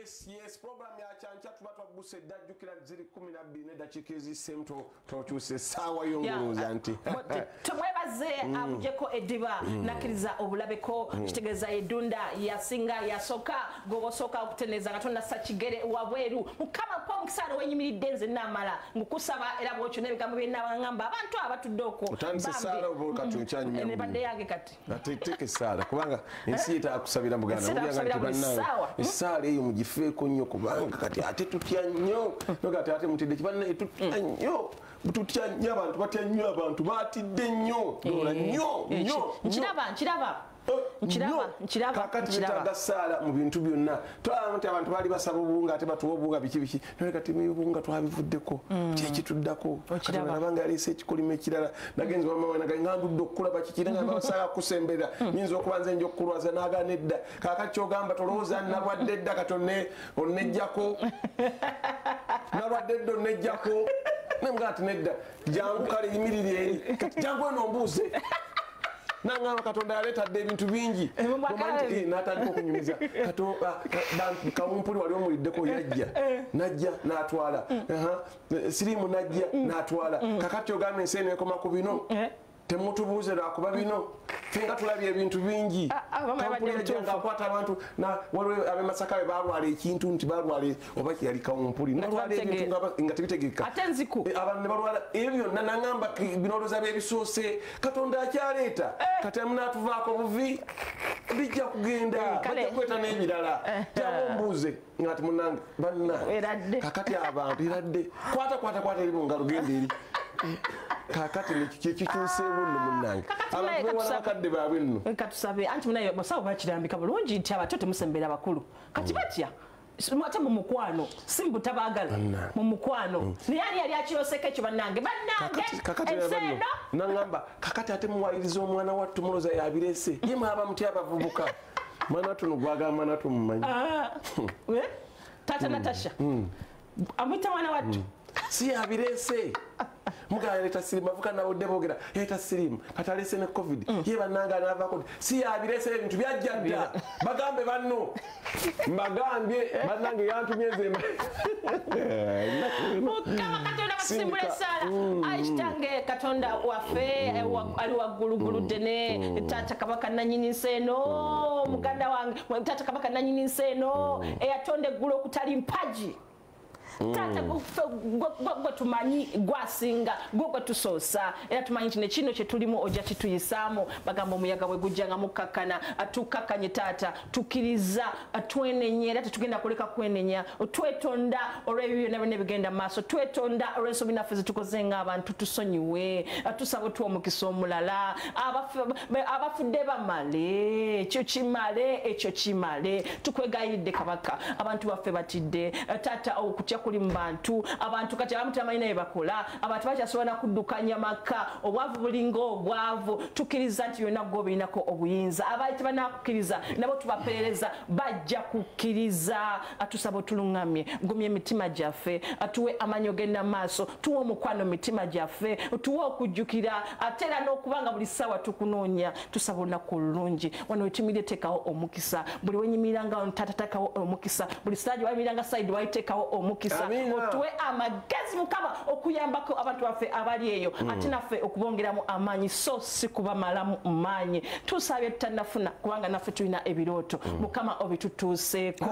Yes, program ya Kyankya tuba twaguse dda. Jjukira ziri 12 neddakiika ezisemu, tokyuse essaawa yongolooza nti Tumwebaze abujeko eddiba nakkiriza obulabeko. Kitegeeza edunda yasinga yasooka gwoba osooka okuteneeza nga tonnassa kigere wabweru. Mukama mpa omukisa ano wenyimiridde nze naamala nkukusaba, era bwokyo n'ebigambo byenabaŋŋamba abantu abatudde okwo. Otandise essaala oba kati okyanyumya? Nebadde yange kati. Ate teeka essaala, kubanga ensi yeetaaga kusabira. Muganda. Ensi yeetaaga kusabira buli ssaawa. Essaala eyo mugifeeko nnyo, kubanga kati ate tutya nnyo. Kati ate mutidde kibannaye, tutya nnyo, tutya nnyo, abantu batya nnyo, abantu batidde nnyo. Dola nnyo nnyo. Nkiraba, nkiraba, nkiraba, nkiraba. Kakati Nkiraba. betaaga saala mu bintu byonna. Twalaba nti abantu baali basaba obuwunga, ate batuwa obuwunga biki biki, naye kati obuwunga twabivuddeko, kyekituddako. Okiraba. Katonda yaleese ekikolimo ekirala. Nagenzi wamama naga nga ndudde okukulaba kikira nga basaala kusemberera, nyinza okuba nze nja okukulwaza. N'agaana edda. Kaakati kyogamba tolowooza nalwadde edda, kati onnejjako nalwadde edda, onnejjako. Nemugaa nti nedda, jangu kale yimirire eri, kati jangu eno ombuuze. Nangamba Katonda yaleetadde ebintu bingi. N'atandika okunyumiza kawumpuli wali omuliddeko, yajja najja n'atwala. Siriimu najja n'atwala. Kakati ogamba ensi eno ekoma ku bino, temutubuuze lwakuba bino ffe nga tulabye ebintu bingi. Kawumpuli yajja ngaakwata abantu. Waliwo ab'emasaka be balwala ekintu nti balwala oba yali kawumpuli, balwala ebintu nga tebitegeka. Ate nziku. Abantu ne balwala ebyo byonna. Nangamba binolooza byebisoose, Katonda akyaleeta. Kati amunaatuvaako buvi, bijja kugenda, bajja kuleeta n'ebirala. Jangu ombuuze nga ti munange banna. Kakati abantu eradde kwata kwata kwata eri mu ngalo, genda eri. Kakati kyekikyuseewo nno munnange, abantu bewala bakadde baabwe nno. Katusabe anti munaye basawo bakirambika bulungi nti abato temusembera bakulu. Kati batya ate mu mukwano, si mubutabaagala, mu mukwano. Naye ani yali akiroseko ekyo? Bannange, bannange, ensi eno. Naŋŋamba kakati ate muwaliriza omwana wattu, muloza yabirese ye, mwaba mutya abavubuka? Mwana wattu nogwagala mwana wattu mumanyi. Taata Natasha amwita mwana wattu. Si yabirese, mugala yaleeta sirimu, avuka nawodde boogera yaleeta sirimu, kati aleese ne COVID. Ye bannange anaavako, si yabirese, ebintu byajja dda. Bagambe banno, mbagambye bannange yantumye nze. Mukama Katonda batusimbula esaala. Ayi Kitange Katonda waffe ali waggulugulu ddene, taata kabaka nanyini nsi eno, muganda wange, taata kabaka nanyini nsi eno eyatonda eggulu okutali mpagi. Taata, gwe tumanyi gwasinga, gwe gwe tusoosa, era tumanyi nti nekino kyetulimu ojja kituyisaamu. Bagamba omuyaga bwe gujja nga mukkakkana, tukkakkanye taata, tukkiriza, twenenye, era tetugenda kuleka kwenenya. Twetonda olw'ebyo byonna byonna ebigenda mu maaso, twetonda olw'ensobi naffe zetukoze ng'abantu, tusonyiwe. Tusaba otuwa omukisa omulala. Abafudde bamale, ekyo kimale, ekyo kimale. Tukwegayiridde kabaka, abantu baffe batidde taata, okutya kuli mu bantu. Abantu kati abamu tebamanyi naye bakola, abantu bakyasobola nakuddukanya maka, obwavu bulinga obwavu. Tukkiriza nti byonna gwe obirinako obuyinza. Abaali tebanakukkiriza nabo tubaperereza, bajja kukkiriza. Tusaba otuluŋŋamye, gumya emitima gyaffe, tuwe amaanyi ogenda maaso, tuwe omukwano mu mitima gyaffe, tuwe okujjukira ate era n'okuba nga buli ssaawa tukunoonya. Tusaba olunaku olulungi. Wano wetumirire teekawo omukisa, buli wenyimiranga taata teekawo omukisa, buli saa gye wayimiranga side waliteekawo omukisa. Otuwe amagezi Mukama okuyambako abantu baffe abali eyo, ate naffe okubongeramu amaanyi, so si kubamalamu maanyi. Tusabye tutannafuna, kubanga naffe tulina ebirooto. Mukama obitutuuseeko.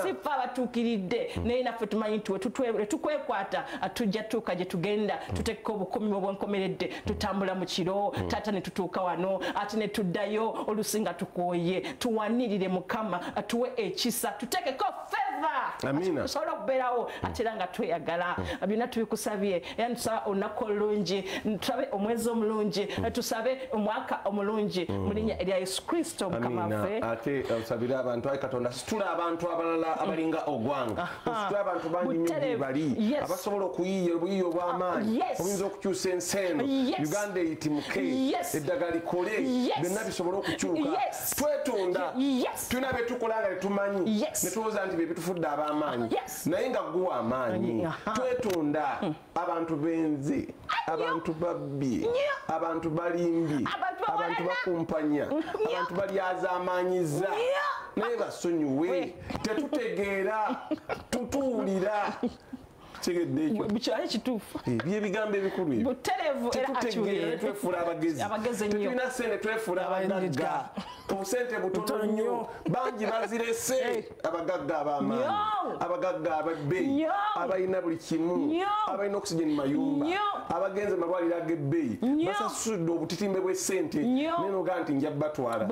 Si ffe abatuukiridde, naye naffe tumanyi nti wetukwekwata tujja tuuka gye tugenda. Tuteekeko obukumi obwenkomeredde, tutambula mu kiro taata ne tutuuka wano, ate ne tuddayo olusinga tukooye. Tuwanirire Mukama, tuwe ekisa, tuteekeko favor, tusobole okubeerawo ate era nga tweyagala. Byonna tubikusabye, era ntusaba olunaku olulungi, tusabe omwezi omulungi, tusabe omwaka omulungi, mu linnya erya Yesu Kristo Mukama waffe. Ate osabire abantu. Ayi Katonda, situla abantu abalala abalinga ogwanga, ositule abantu bangi nnyo gye bali abasobola okuyiiya obuyiiya obw'amaanyi obuyinza okukyusa ensi eno. Uganda eyitimuke, eddagala likole, byonna bisobole okukyuka. Twetonda, tulina betukola nga tetumanyi, netulowooza nti bye bitufudde ab'amaanyi, naye nga guwa amaanyi. Twetonda, abantu benzi, abantu babbi, abantu balimbi, abantu bakumpanya, abantu balyaza amaanyiza. Naye basonyiwe, tetutegeera, tutuwulira. Kitegedde ekyo. Bukyali kituufu. Ebyebigambo ebikulu ebyo. Butereevu era Tetutegeera, twefuula abagezi. Abagezi ennyo. Tetulina ssente, twefuula abagagga. Obusente butono nnyo, bangi bazirese. Abagagga ab'amaanyi, abagagga ab'ebbeeyi, abalina buli kimu, abalina oxygen mu mayumba, abagenze mu malwaliro ag'ebbeeyi, basasudde obutitimbe bw'essente, naye n'ogamba nti nja batwala.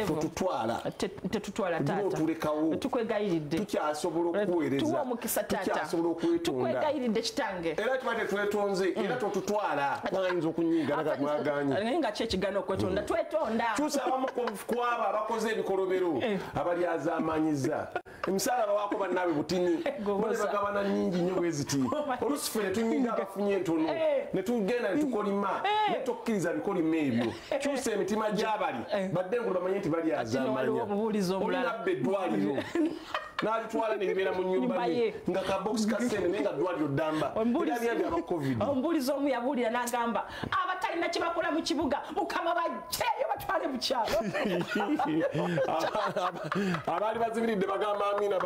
Totutwala. Tetutwala taata. Otulekawo. Tukwegayiridde. Tukyasobola okuweereza. Tuwa omukisa taata. Tukyasobola okwetonda. Tukwegayiridde kitange. Era tuba tetwetonze, era totutwala. Bayinza okunyiiga naga mwaganye. Naye nga ki ekigana okwetonda? Twetonda. Kyusa abamu ku abo abakoze ebikolobero, abalyazaamaanyiza. Emisaala bawaako bannaabwe butini. Bale bagabana nnyingi nnyo bwe ziti. Oluusi ffe ne tunyiga abafunye entono, ne tugenda ne tukolima, ne tokkiriza bikolimo ebyo. Kyusa emitima gy'abali, badde engulu bamanye nti balyazaamanya. Olina eddwaliro. N'alitwala ne libeera mu nnyumba ye, nga kabokisi ka ssente naye nga ddwaliro ddamba. Era byaba COVID. Omubuulizi omu yabuulira n'agamba abatalina kye bakola mu kibuga Mukama bajjeeyo batwale mu kyalo. Abaali bazibiridde bagamba amiina,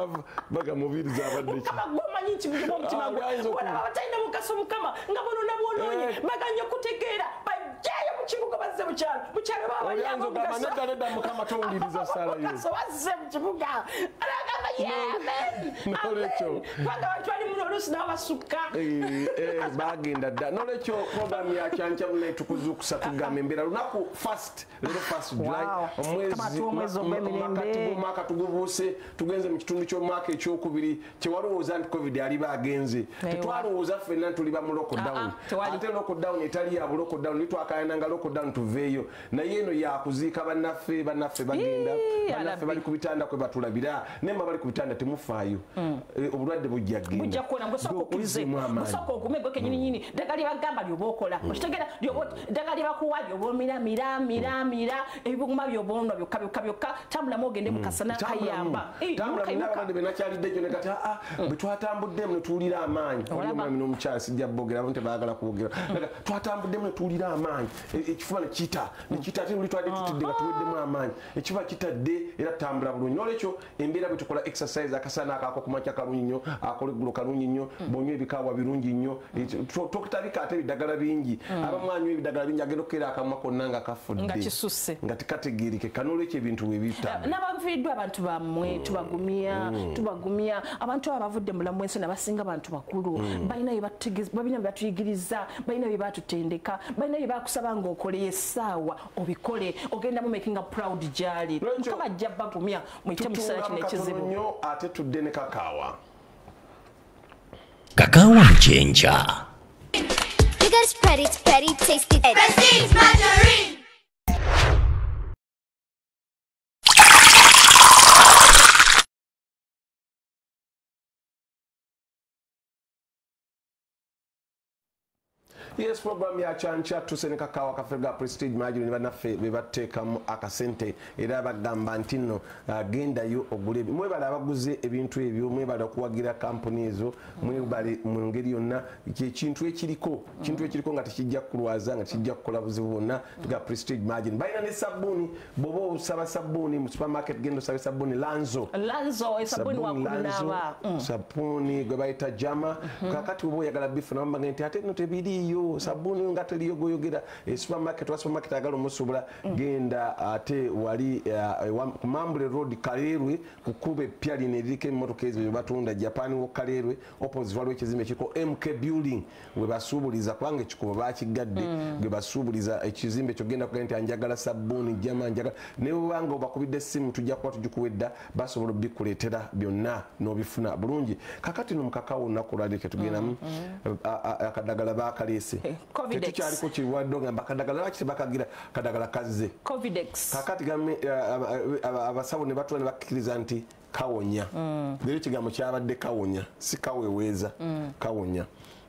bagamubiriza abadde ki. Mukama gwe omanyi nti mulimu omutima gwe. Walaba abatalina mugaso Mukama nga bonoona bwonoonye, baganye okutegeera, bajjeeyo mu kibuga bazze mu kyalo. Mu kyalo baba Oyinza ogamba nedda nedda Mukama towuliriza ssaala yo. Mugaso bazze mu kibuga. Agamba amen. Nolwekyo. Kubanga abantu bali muno oluusi nabo basukka. Bagenda dda. Nolwekyo program ya Kyankya Munaye tukuzuukusa tugamba embeera lunaku first, leero 1 July, omwezi makati g'omwaka tugubuuse, tugenze mu kitundu ky'omwaka ekyokubiri kyewalowooza nti COVID aliba agenze. Tetwalowooza ffenna tuli ba mu lockdown. Ate lockdown etali ya lockdown, nitwakayananga lockdown tuveeyo. Naye eno yakuziika bannaffe, bannaffe bagenda, bannaffe bali ku bitanda kwe batulabira, naye mwe bali ku bitanda temufaayo. Obulwadde bujja kugenda. Bujja kuwona, gwe sooka okkirize, gwe sooka ogume gwe kennyini nnyini. Ddagala lye bagamba ly'oba okola. Okitegeera? Ddagala lye bakuwa ly'oba omira, mira, mira, mira, ebiguma by'oba onwa byokka, byokka, byokka. Tambulamu ogende mu kasana kayamba. Tambulamu n'abalwadde be nakyalidde gyo ne kati, bwe twatambuddemu ne tuwulira amaanyi. Waliwo omwami n'omukyala sijja boogera, abamu tebaagala kwogera. Twatambuddemu ne tuwulira amaanyi. Ekifuba ne kita, ne kita, ate luli twadde tutidde nga tuweddemu amaanyi. Ekifuba kitadde era tutambula bulungi. Noolwekyo embeera bwe tukola exercise, akasana akaako ku makya kalungi nnyo, akola eggulo kalungi nnyo, bw'onywa ebikaawa birungi nnyo, tokutabika ate ebiddagala bingi. Abamu anywa ebiddagala bingi agenda okukeera akamwa konna nga kafudde. Nga kisusse. Nga tekategeerekeka. Noolwekyo ebintu we bitambula. N'abaviiriddwa abantu bammwe tubagumya, tubagumya. Abantu abo abavudde mu bulamu bw'ensi n'abasinga bantu bakulu. Balina bye batuyigiriza, balina bye batutendeka, balina bye bakusaba ng'okole essaawa obikole, ogenda mu making a proud gy'ali. Mukama ajja bagumya muyite mu kiseera kino ekizibu. Nnyo ate tudde ne kakaawa. Kakaawa mukyenja. You gotta spread it, spread it, taste it. Prestige margarine. Yes, program ya Kyankya tuse ne kakaawa kaffe ga Prestige Margarine bannaffe be bateekamu akasente era bagamba nti nno gendayo ogule. Mwebale abaguze ebintu ebyo, mwebale okuwagira kampuni ezo, mwebale mu ngeri yonna. Kintu ekiriko, kintu ekiriko nga tekijja kukulwaza, nga tekijja kukola buzibu bwonna, ga Prestige Margarine. Balina ne sabbuuni, bw'oba osaba sabbuuni mu supermarket genda osabe sabbuuni Lanzo. Lanzo, esabbuuni wakunaaba. Sabbuuni gwe bayita Jama. Kakati bw'oba oyagala bifuna bamugamba nti ate nno tebiriiyo. Sabbuuni nga teriyo goyogera supermarket wa supermarket agala omusobola genda ate wali ku Mambule Road Kalerwe ku kkubo eppya lino eririko emmotoka ezo batunda Japan wo Kalerwe opposite waliwo ekizimbe kiriko MK Building we basuubuliza kubanga ekikubo bakigadde gwe basuubuliza ekizimbe ekyo genda kugenda nti anjagala sabbuuni Jama njagala ne bw'obanga obakubidde essimu tujja kuba tugikuwa edda basobola obikuleetera byonna n'obifuna bulungi. Kakati no mukakawo olunaku olwaleero ketugendamu akadagala baakaleese. Tetukyaliko kirwadde ogamba akadagala lwaki tebakagira kadagala kazze. Covidex. Kakati abasawo ne batula ne bakkiriza nti kawonya. Leero ekigambo kyabadde kawonya, si kaweweeza, kawonya.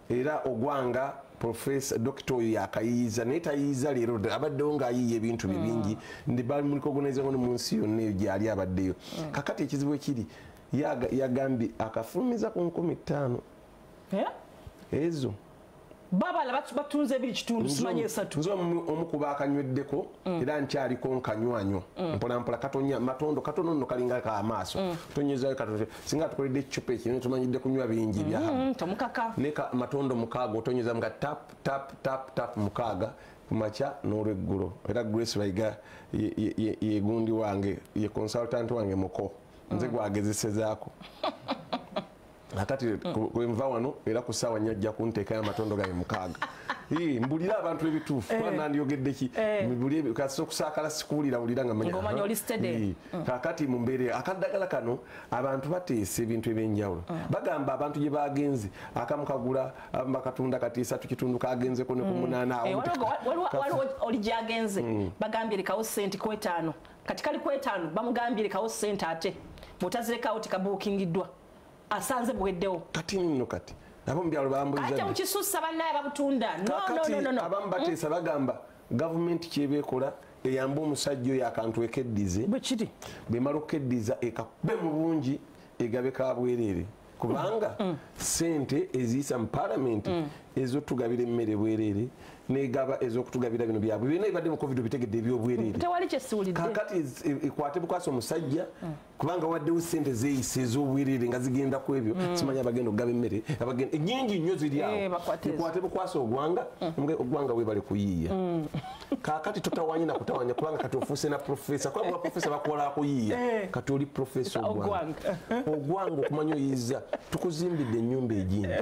Era ogwanga Professor Dr. oyo yakayiiza naye tayiiza leero abaddewo ng'ayiiya ebintu bye bingi ndi bamulikoneza mu nsi yonna eyo gy'ali abaddeyo. Kakati ekizibu ekiri yagambye akafulumiza ku 5,000 ezo Babala batunze 2.5 simanyi 3. Nze omukuba akanyweddeko era nkyaliko nkanywanyo. Mpola mpola katonya matondo katono nno kalinga ka amaaso. Tonyezayo katono. Singa tukoledde ekicupa ekyo tumanyidde kunywa bingi bya. Tomukaka. Neka matondo 6 otonyeza mga tap tap tap tap 6 kumakya n'olweggulo. Era Grace Bayiga ye gundi wange, ye consultant wange muko. Nze gwagezesezaako. Akati kwenva wano era ku ssaawa nnya ajja kunteekayo amatondo gange 6. Mbulira abantu ebituufu kuba nandiyogedde ki kasita okusaakala sikuwulira wulira nga manya oli steady. Kaakati mu mbeera akaddagala kano abantu bateesa ebintu ebyenjawulo. Bagamba abantu gye bagenze akamu kagula bakatunda kati 3.5 kagenzeko ne ku 8. Waliwo oli gyagenze bagambye lekawo ssente ku 5 kati kali ku 5 bamugambye lekawo ssente ate bw'otazirekawo tekabuukingiddwa. Asanze buweddewo. Kati nno kati abo mu byalo bambuliza ate mukisussa bannaye babutunda. No. Abamu bateesa bagamba gavumenti kyebeekola eyambe omusajja oyo akantu ekeddize. Bwe kiri. Bwemala okukeddiza ekakube mu bungi egabe kabwereere. Kubanga ssente eziyisa mu paalamenti ez'otugabira emmere bwereere negaba ez'okutugabira bino byabwe byonna ebibadde mu COVID bitegedde ebyobwereere. Tewali kyesiwulidde. Kaakati ekwate bukwasi omusajja kubanga waddewo ssente zeeyisa ez'obwereere nga zigenda ku ebyo simanyi abagenda okugaba emmere abagenda ennyingi nnyo ziri awo. Ekwate bukwasi ogwanga ogwanga weebale kuyiiya. Kaakati totawanya na kutawanya kubanga kati ofuuse na profesa kuba bwa profesa bakola kuyiiya kati oli profesa ogwanga. Ogwanga okumanya oyiiza tukuzimbidde ennyumba egindi.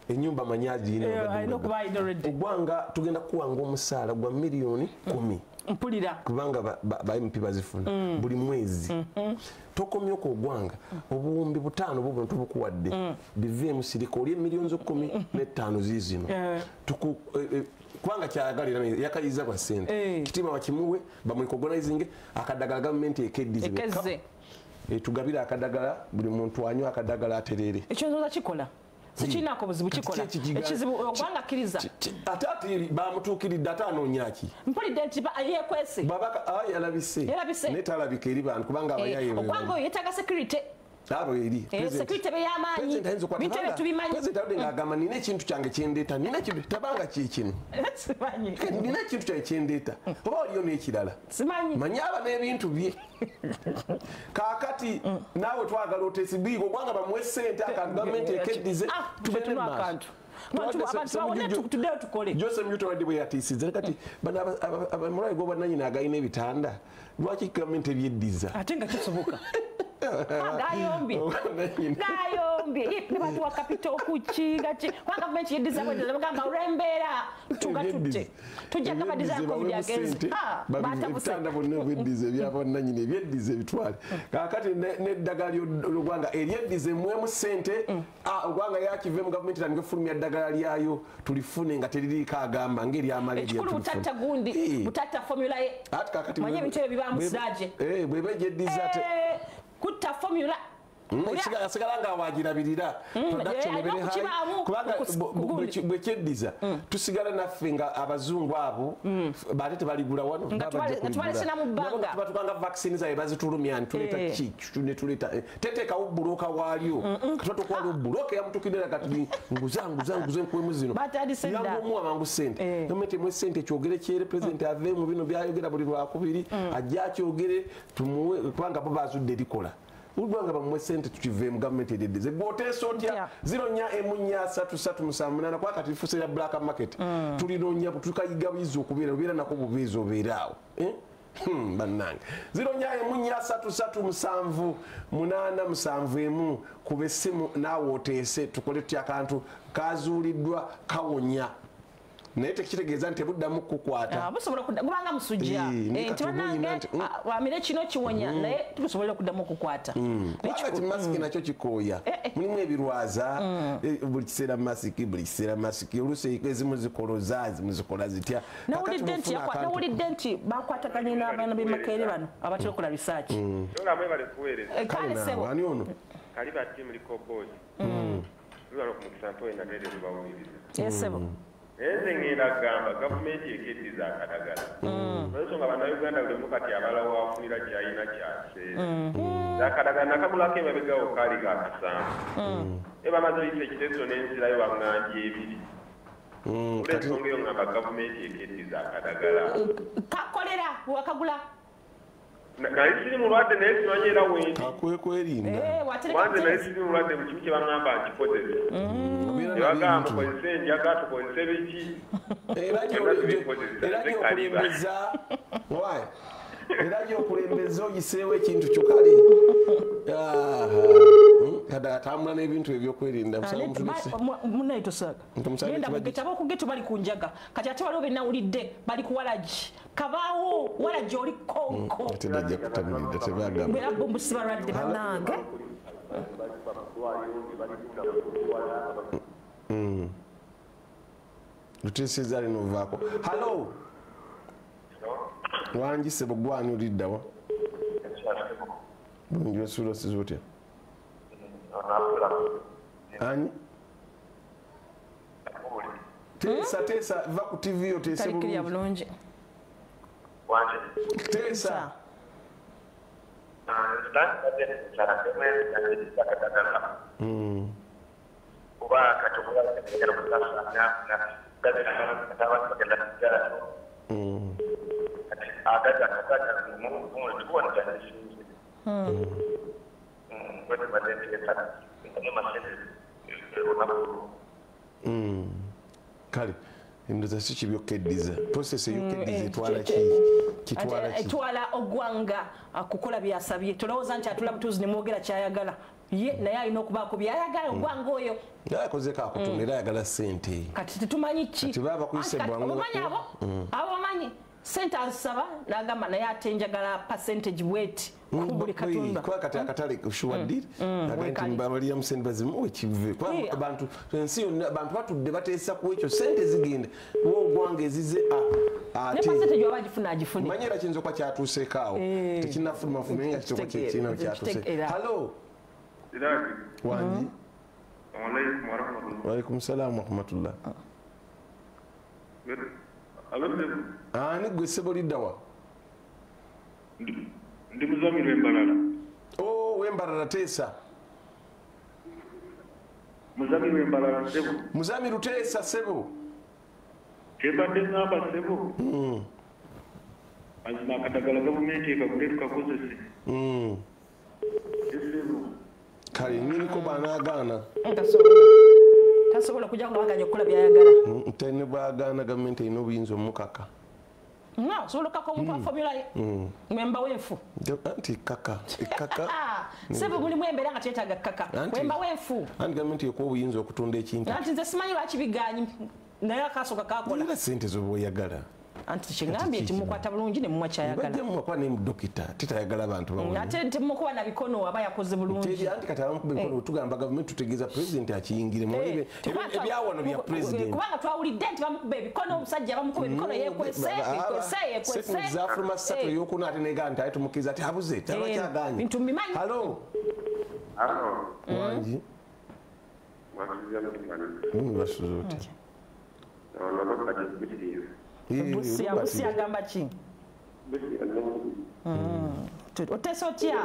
Ennyumba manyi agirina ogwanga tugenda kuwanga omusaala gwa miliyoni 10. Mpulira. Kubanga ba MP bazifuna buli mwezi. Tokomyoko ogwanga obuwumbi 5 buno tubukuwadde biveemu sirika oli miliyoni 15 ziizino. Kubanga kyayagalira yakayiza kwa ssente. Kitiibwa bakimuwe bamurecognizinge akadagala gavumenti ekeddize. Etugabira akadagala buli muntu anywa akadagala atereere. Ekyo nzooza kikola. Sikirinako buzibu kikola. Ekizibu ogwanga kkiriza. Ate ate bamutuukiridde ate anoonya ki? Mpulidde nti yeekwese. Babaka yalabise. Naye talabika eri bantu kubanga abayaye. Ogwanga oyo yeetaaga security. Abo eri. Security bey'amaanyi. Bintu ebyo tubimanyi. President aludde ng'agamba nina ekintu kyange kyendeeta. Nina ekintu tabanga ki kino. Simanyi. Nina ekintu kyange kyendeeta. Oba waliyo n'ekirala. Simanyi. Manyi aba n'ebintu bye. Kaakati naawe twagala oteesi biigo ogwanga bamuwe ssente akantu gavumenti ekeddize. Tugende mu akantu. Abantu bawone tuddeyo tukole. Jose Muto wadde bwe yatiisizza kati bano abamulayi gw'obwannannyini agalina ebitanda lwaki gavumenti ebyeddiza? Ate nga kisoboka. Gayombye. Gayombye. Ne batuwa kapito okuki gaki. Kubanga gavumenti yeddiza bweddiza bagamba olw'embeera tugatutte. Tujja gabaddiza COVID agenze. Batabuse. Ebitanda bonna obyeddiza ebyabannannyini ebyeddiza ebitwale. Kaakati n'eddagala ly'oggwanga eryeddize muwemu ssente ogwanga yakive mu gavumenti etandike okufulumya eddagala lyayo tulifune nga teririiko agamba ng'eryamala Ekikulu butatta gundi, butatta formula ye. Manye ebintu ebyo bibaamu siraaje. Bw'eba egyeddiza ate kutta formula. Asigala nga wagirabirira production ebere high kubanga bwe kyeddiza tusigala naffe nga abazungu abo baate tebaligula wano batukanga vaccine zaabwe bazitulumya nituleeta ki netuleeta teteekawo bbulooka waalyo katuba tokwala obbulooka yamutukirira kati nguza nguza nguza enkuwemu zino yangu omuwa mangu ssente gavumenti emuwe ssente kyogere kyere pulezidenti ave mu bino byayogera buli lwakubiri ajje akyogere tumuwe kubanga bo bazudde erikola. Ulwanga bamuwe ssente tukive mu gavumenti eryeddize. Bw'oteesa otya 04 4 3 3 7 8 kuba kati tufuuse ya black market. Tulinoonya tukayiga buyizi okubeera obeera nako bubeezi obeera awo. Bannange 04 4 3 3 7 8 7 1 kuba essimu naawe oteese tukole tutya akantu kazuuliddwa kawonya. Naye tekitegeeza nti tebuddamu kukukwata. Busobola kubanga musujja. Nti bannange wamire kino kiwonya naye tubusobola okuddamu okukwata. Kubanga kimasiki nakyo kikooya. Mulimu ebirwaza buli kiseera masiki buli kiseera masiki oluusi ezimu zikoloza ezimu zikola zitya. Nawulidde nti bakwataganye n'abaana b'e Makerere bano abatera okukola research. Kale ssebo. Ani ono? Kaliba team liko boy. Lwalo ku mukisa mpoye nagende tubawuliriza. Ssebo. Nze ngenda kugamba gavumenti ekeddiza akadagala. Olw'ensonga bannayuganda buli omu kati abala waafunira ky'alina ky'aseera. Akadagala nakagulako emabega kaali ka 7. Naye bamaze oyisa ekiteeso n'enzirayo baŋŋambye 2. Olw'ensonga eyo ngamba gavumenti ekeddiza akadagala. Kakolera wakagula. Naye siri mulwadde naye simanyi era wendi. Akwerinda. Wanze naye siri mulwadde mu kimu kye baŋŋamba nkikozese. Tebagamba tukozese enjaga tukozese biki. Era gy'okulembeza oyiseewo ekintu kyo kale. Kati atambula n'ebintu ebyokwerinda. Munaye tosaaga. Genda mu ghetto, ab'oku ghetto bali ku njaga. Kati ate waliwo be nawulidde bali ku walagi. Kabaawo walagi oli konko. Ate bajja kutamiridde tebagamba. Era bo mbu si balwadde bannange. Luteesezza alina ovaako. Hallo. Wangi ssebo gwani oliddawa? Bulungi wasuula osiza otya? Ani? Teesa va ku TV oteese bulungi. Teesa. Kale ndowooza si kibi okkeddiza. Process ey'okkeddiza etwala ki? Kitwala ki? Etwala Ogwanga kukola byasabye. Tolowooza nti atula butuuzi ne mwogera ky'ayagala. Ye naye alina okubaako by'ayagala Ogwanga oyo. Naye akozeeko akutunda era ayagala ssente. Kati tetumanyi ki? Kati baba bakuyise bwangu. Obamanyi abo? Abo bamanyi. Ssente azisaba n'agamba naye ate njagala percentage bweti ku buli katundu. Kuba kati akatale sure deal. Agamba nti babaliramu ssente bazimuwe kive. Kuba abantu ensi yonna abantu batudde bateesa ku ekyo ssente zigenda. Ogwanga ezize ate. Ne percentage oba agifuna agifune. Manyi era kiyinza okuba kyatuuseeko awo. Tekinnafuluma fuluma nga kitoko kirina kyatuuse. Hallo. Wangi. Waalaikum warahmatullah. Waalaikum salaam warahmatullah. Ani gwe ssebo liddawa? Ndi Muzamiru Embalala. Oh, Wembalala teesa. Muzamiru Embalala ssebo. Muzamiru teesa ssebo. Kyembadde ŋŋamba ssebo. Mazima akadagala gavumenti ekagule tukakozese. Kale nnyiniko bw'anaagaana. Tasobola kujja nga baganye okukola by'ayagala. Tene bw'agaana gavumenti erina obuyinza omukaka. Osobola okukaka omuntu wa formula ye. Mwemba w'enfu. Anti kaka. Ekkaka. Ssebo mulimu embeera nga teetaaga kkaka. Mwemba w'enfu. Anti gavumenti ekuwa obuyinza okutunda ekintu. Anti nze simanyi lwaki bigaanyi naye akasooka kakola. Era ssente z'oba oyagala. Anti kyeŋŋambye nti mukwata bulungi ne mumuwa ky'ayagala. Bajja mumuwa ne mudokita titayagala bantu bawone. Ate temukuba na bikono aba yakoze bulungi. Anti kati abamukuba ebikono tugamba gavumenti tutegeeza pulezidenti akiyingire. Ebyawano bya pulezidenti. Kubanga twawulidde nti bamukuba ebikono omusajja bamukuba ebikono yeekwese yeekwese yeekwese. Sente zaafuluma ssatu ey'okuna ate negaa nti aye tumukkiriza ati abuze tabakyagaanye. Bintu mbimanyi. Hallo. Hallo. Wangi. Basuza otya? Busi agamba ki? Oteesa otya?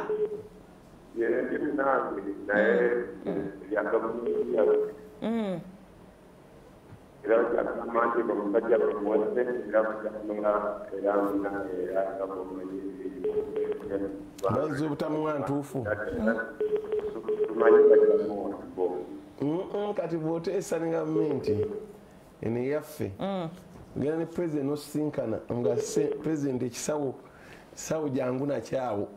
Bayinza obutamuwa ntuufu. Kati bw'oteesa ne gavumenti eno eyaffe. Genda ne pulezidenti n'osisinkana nga pulezidenti ekisawo kisawo jangu nakyawo.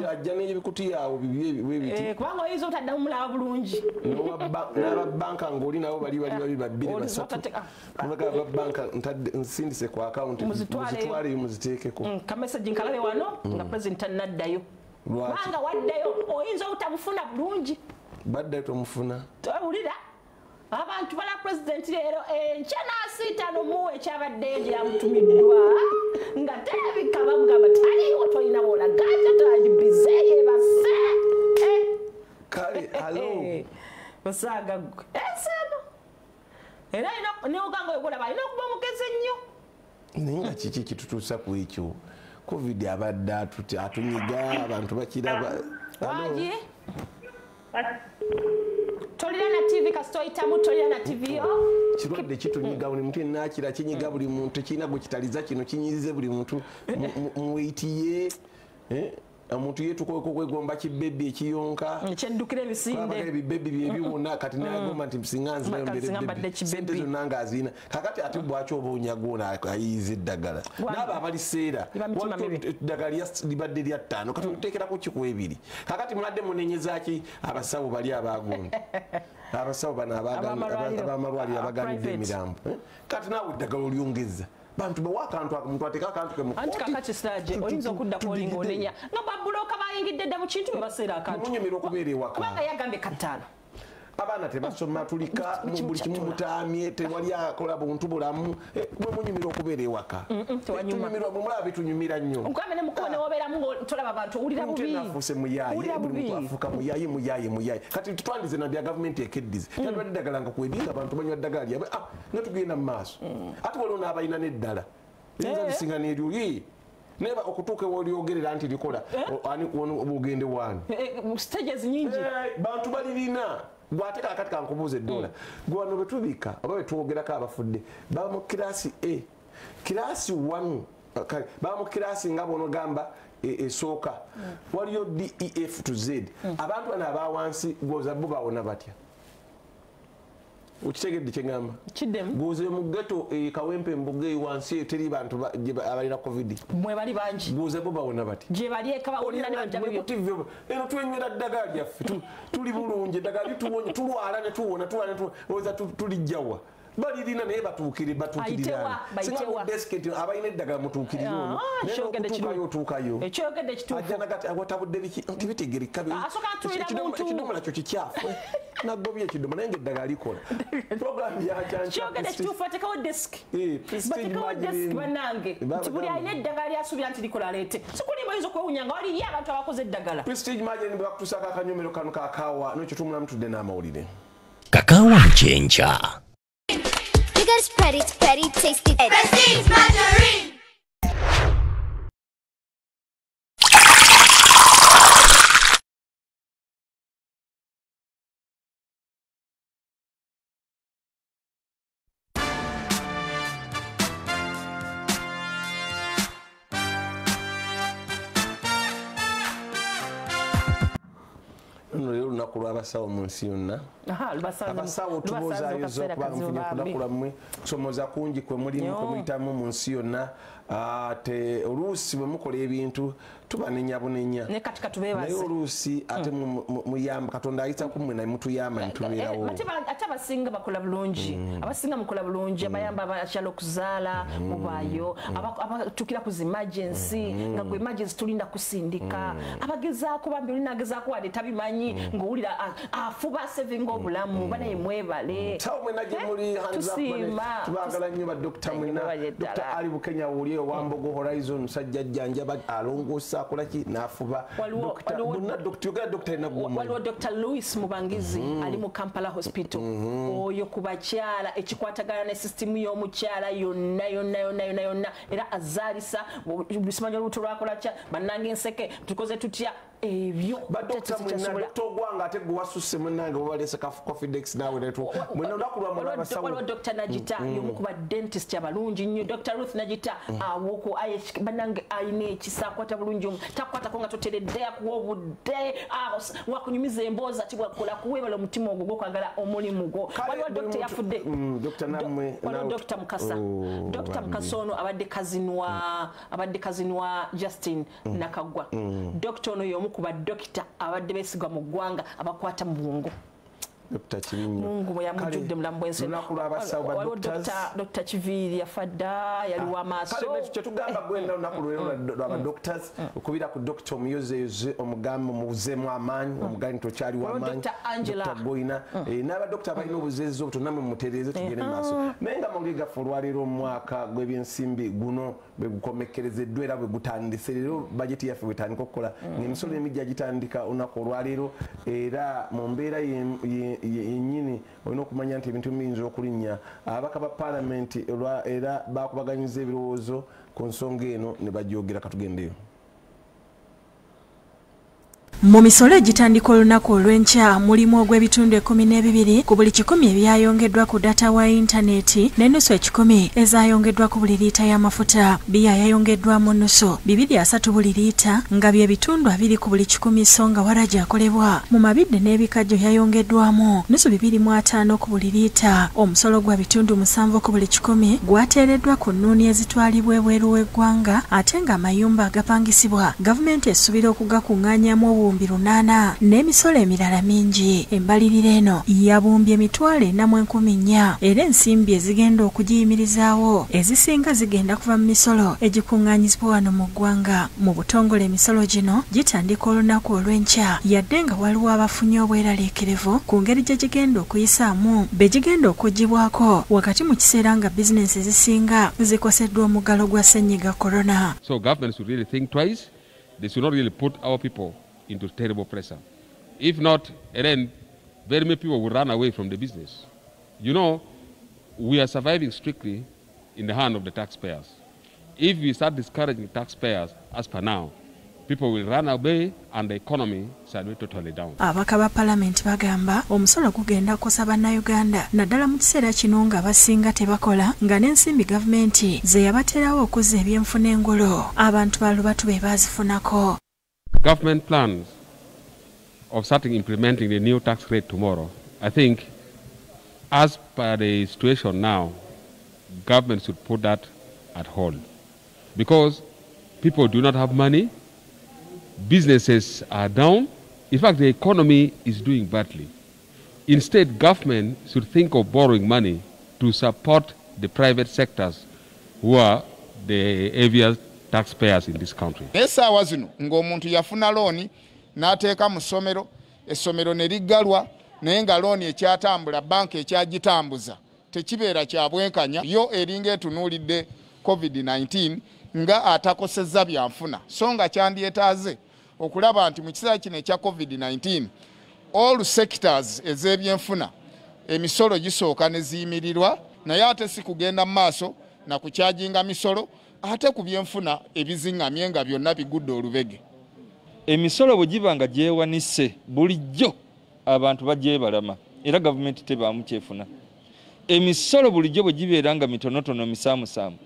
Ajja n'ebikutiya awo bibye. Kubanga oyinza obutaddamu mulaba bulungi. N'aba banka ng'oli nabo bali bali babiri basatu. Kubanga aba banka nsindise ku akawunti muzitwaleyo muziteekeko. Ka message nkalabe wano nga pulezidenti tannaddayo. Kubanga waddayo oyinza obutabufuna bulungi. Baddayo tomufuna. Towulira abantu bala pulezidenti leero enkya n'asiita n'omuwa ekyabaddeyo gye yamutumiddwa nga terabika bamugamba taliiwo tolina w'olaga ate bize yeebase. Kale hallo. Osaaga ggwe ensi eno era n'oganga oyo gw'olaba alina okuba omugezi ennyo. Naye nga kiki kitutuusa ku ekyo? Covid abadde atunyiga abantu bakiraba. Wangi? Tolira na TV kasita oyitamu, tolira na TV yo. Kirwadde kitunyiga buli muntu yenna, kinyiga buli muntu, kirina gwe kitaliza, kino kinyize buli muntu muweyitiye. Omuntu yeetukoeko okwegomba kibebi ekiyonka Kyeddukira ebisinde. Ebibebi byebiwona kati nagomba nti singa nzirayo Singa mbere mbadde bebi kibebi. Sente zonna ng'azirina. Kakati ate bwaki oba onyaga ono ayiyiza eddagala n'abo abaliseera? Liba mitima mibi. Eddagala libadde lya 5, kati oteekerako kiku 2. Kakati mwadde munenyeza ki abasawo bali abagundi, abasawo bano Ab'amalwaliro. Ab'amalwaliro abaganidde Private. emirambo, eh? Kati naawe eddagala olyongeza, bantu bawa akantu, omuntu ateeka akantu ke mu Anti kkooti. kakati siraje oyinza okuddako olinga onenya nga babuloka bayingidde dda mu kintu bwe baseera akantu. Munyumira okubeera ewaka. Kubanga yagambye 5. Abaana tebasoma, tulika buli kimu mutaamye, tewali akola buntu bulamu. Mwe munyumira okubeera ewaka. Tewanyuma. Tunyumirwa, mwe mulaba bitunyumira nnyo. Nkugambe ne mukubo newobeeramu ng'otolaba abantu, owulira Omuntu bubi. yenna afuuse muyaaye. Owulira Buli bubi. muntu afuuka muyaaye, muyaaye, muyaaye. Kati twandize na bya gavumenti ekeddize, tandibadde eddagala nga kwebinga abantu banywa ddagala lyabwe, nga tugenda mu maaso. Ate waliwo n'abalina n'eddala liyinza lisinga n'eryo. Naye okutuuka ewolyogerera nti likola, ani ogende waani? Stages nyingi. Bantu balirina. Gwate kakati kankubuuza, eddola gwe wano bwe tubika oba bwe twogerako abafudde baba mu class A, class 1, kale, baba mu class nga bwonogamba esooka, waliyo D, E, F to Z. Abantu bano abawansi gwoza bo bawona batya? Okitegedde kyengamba? Kiddemu. Gwoze mu ghetto e Kawempe, mbuga eyo wansi eyo teri bantu abalina COVID. Mwe bali bangi. Gwoze bo bawona batya? Gye bali eka bawulira ne bajja bibyo. TV eno twenywera ddagala lyaffe, tuli bulungi, eddagala lituwonye, tulwala ne tuwona, tulwala ne tuwona. Olowooza tulijjawa? Balirina naye batuukire, Ayitewa, bayitewa. Batuukirire nti abalina eddagala mutuukirire ono. Ah, Naye kyogedde n'okutuukayo kirungi. otuukayo. Ekyogedde kituufu. Ajja nagati awatabudde biki tibitegereka. Asooka atuulira muntu. Ekidomola kyo kikyafu, nagobye ekidomola, naye nga eddagala likola. Program yakyanca. Kyogedde kituufu, bateekawo desk. Bateekawo desk bannange, nti buli alina eddagala lyasuubira nti likola aleete. Sikulimba, oyinza okwewunya nga waliyo abantu abakoze eddagala. Prestige Margarine bwe bakutuusaako akanyomero kano kakaawa nokyo tumulamu, tudde n'amawulire. Kakaawa mukyenkya. You gotta spread it, spread it, taste it. Prestige Margarine! Luno leero olunaku lw'abasawo mu nsi yonna. Aha, Abasawo lubasanze tubozaayoza kaseera okuba kazibu mufunye bambi. okunaku lwammwe. Kusomooza kungi kwe mulimu, Nnyo. kwe muyitamu mu nsi yonna. Oluusi bwe mukola ebintu tubanenya bunenya, Ne kati naye katubeebaze. oluusi ate muyamba, Katonda ayita ku mmwe naye mutuyamba ne tubeerawo. Ate abasinga bakola bulungi, abasinga mukola bulungi, abayamba abakyala okuzaala mubaayo, abatukira ku zi emergency nga gwe emergency tulinda kusindika, abagezaako bambi, olina agezaako wadde tabimanyi ng'owulira afuba savinga obulamu. Banaye mwebale. Sawo mwena gye muli, hands up, Tusiima. Tubaagala nnyo badokita mwena. Mwebale ddala. Dr Ali Bukenya wuli owambogo Horizon, musajja jjanjaba, alongoosa, akola ki n'afuba. Bonna dokita, yogera dokita alina gw'omanyi. Waliwo Dr Louis Mubangizi ali mu Kampala Hospital. Oyo ku bakyala, ekikwatagana ne sisitimu y'omukyala yonna yonna yonna yonna yonna, era azaalisa, simanyi olubuto lwakola kya bannange, enseke tukoze tutya, ebyo Badokita mwena, tekyasobola. Dokita Ogwanga, ate gwe wasusse munnange, bwebaleese ka Cofidex naawe netu mwena olunaku lwammwe lw'abasawo. Waliwo Dr Nagita, y'omu ku ba dentist abalungi nnyo. Dr Ruth Nagita awoko bannange, alina ekisa, akwata bulungi takukwatako nga toteredde, akuwa obudde, wakunyumiza emboozi, ati bwakola kuweebala omutima ogwo gwokwagala omulimu gwo. Kale, Waliwo buli dokita yafudde. Dr. Nammwe, Waliwo nawe- Dr Mukasa. Oh, Dr bambi. Mukasa ono abadde kazinwa Justin Nakagwa. Dokita ono y'omu ku badokita abadde beesigwa mu ggwanga, abakwata mu bwongo. Dr. Kibinnyo. Mungu bwe yamujjudde mulamu bwensi. Lunaku lw'abasawo, ba Waliwo doctors. Dr Kiviiri yafa dda, yali w'amaaso. Kale kyetugamba gwenda olunaku lwero lwaba doctors, okubira ku dokita omuyozeyoze, omugambe omubuzeemu amaanyi, omugambe nti okyali Waliwo wamaanyi. Dr. Angela. Dr. Goyina, n'abadokita abalina obuzeezi obuto nammwe mutereeze, tugende mu maaso. Naye nga amawulire gaffe olwaleero, omwaka gw'ebyensimbi guno bwe gukomekkerezeddwa era bwe gutandise leero, bajeti yaffe bwetandika okukola ng'emisolo emijja gitandika olunaku olwaleero. Era mu mbeera yennyini olina okumanya nti ebintu biyinza okulinnya. Ababaka ba paalamenti era bakubaganyiza ebirowoozo ku nsonga eno ne bagyogera. Katugendeyo. Mu misolo egitandika olunaku olw'enkya mulimu ogw'ebitundu 12 ku buli 100 ebyayongeddwa ku data wa intaneti n'ennusu 100 ezayongeddwa ku buli liita y'amafuta. Bbiya yayongeddwamu nnusu 230 buli liita nga bye bitundu 2 ku buli 100 so nga waragi akolebwa mu mabidde n'ebikajjo yayongeddwamu nusu 250 ku buli liita. Omusolo gwa bitundu 7 ku buli 100 gwateereddwa ku nnuuni ezitwalibwa ebweru w'eggwanga ate ng'amayumba agapangisibwa gavumenti esuubira okugakuŋŋaanyamu obuwumbi 8 n'emisolo emirala mingi. Embalirira eno yabumbye 404,000 era ensimbi ezigenda okugiyimirizaawo ezisinga zigenda kuva mu misolo egikuŋŋaanyizibwa wano mu ggwanga. Mu butongole emisolo gino gitandika olunaku olw'enkya yadde nga waliwo abafunye obweraliikirivu ku ngeri gye gigenda okuyisaamu be gigenda okuggyibwako wakati mu kiseera nga bizinensi ezisinga zikoseddwa omuggalo gwa ssennyiga korona. So government should really think twice. They should not really put our people into terrible pressure. If not, then very many people will run away from the business. You know, we are surviving strictly in the hand of the taxpayers. If we start discouraging taxpayers as per now, people will run away and the economy shall be totally down. Ababaka ba palamenti bagamba omusolo gugenda kukosa bannayuganda naddala mu kiseera kino nga abasinga tebakola nga n'ensimbi gavumenti ze yabaterawo okuzza ebyenfuna engolo abantu balubatu be baazifunako. Government plans of starting implementing the new tax rate tomorrow, I think as per the situation now, government should put that at hold because people do not have money. Businesses are down. In fact, the economy is doing badly. Instead, government should think of borrowing money to support the private sectors who are the heaviest taxpayers in this country. Essaawa zino ng'omuntu yafuna looni n'ateeka mu ssomero, essomero ne liggalwa naye nga looni ekyatambula banka ekyagitambuza tekibeera kya bwenkanya. Yo eringa etunuulidde COVID-19 nga atakosezza byanfuna, so nga kyandyetaaze okulaba nti mu kiseera kino ekya COVID-19 all sectors ez'ebyenfuna emisolo gisooka ne ziyimirirwa, naye ate si kugenda mu maaso na kukyajinga misolo ate ku byenfuna ebiziŋŋamye nga byonna bigudde olubege. Emisolo bwe giba nga gyewanise bulijjo abantu bagyebalama era gavumenti tebaamu kyefuna. Emisolo bulijjo bwe gibeera nga mitonotono misaamusaamu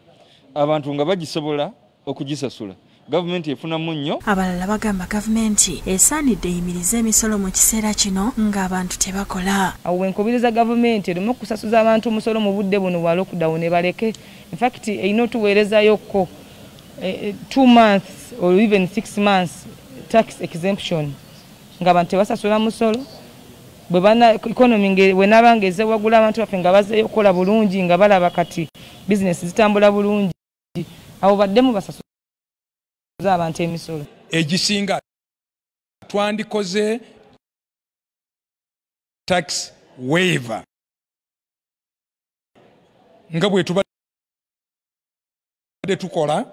abantu nga bagisobola okugisasula, gavumenti efunamu nnyo. Abalala bagamba gavumenti esaanidde eyimirize emisolo mu kiseera kino ng'abantu tebakola. Awo wenkubiriza gavumenti erimu okusasuza abantu omusolo mu budde buno bwa lockdown baleke. In fact, erina otuweerezayokko 2 months or even 6 months tax exemption ng'abantu tebasasula musolo. Bwe bana economy bwenaaba ng'ezze waggulu abantu baffe nga bazzeeyo okukola bulungi nga balaba kati bizinesi zitambula bulungi, abo baddemu basasuza abantu emisolo. Egisinga twandikoze tax waiver nga bwe tubadde tukola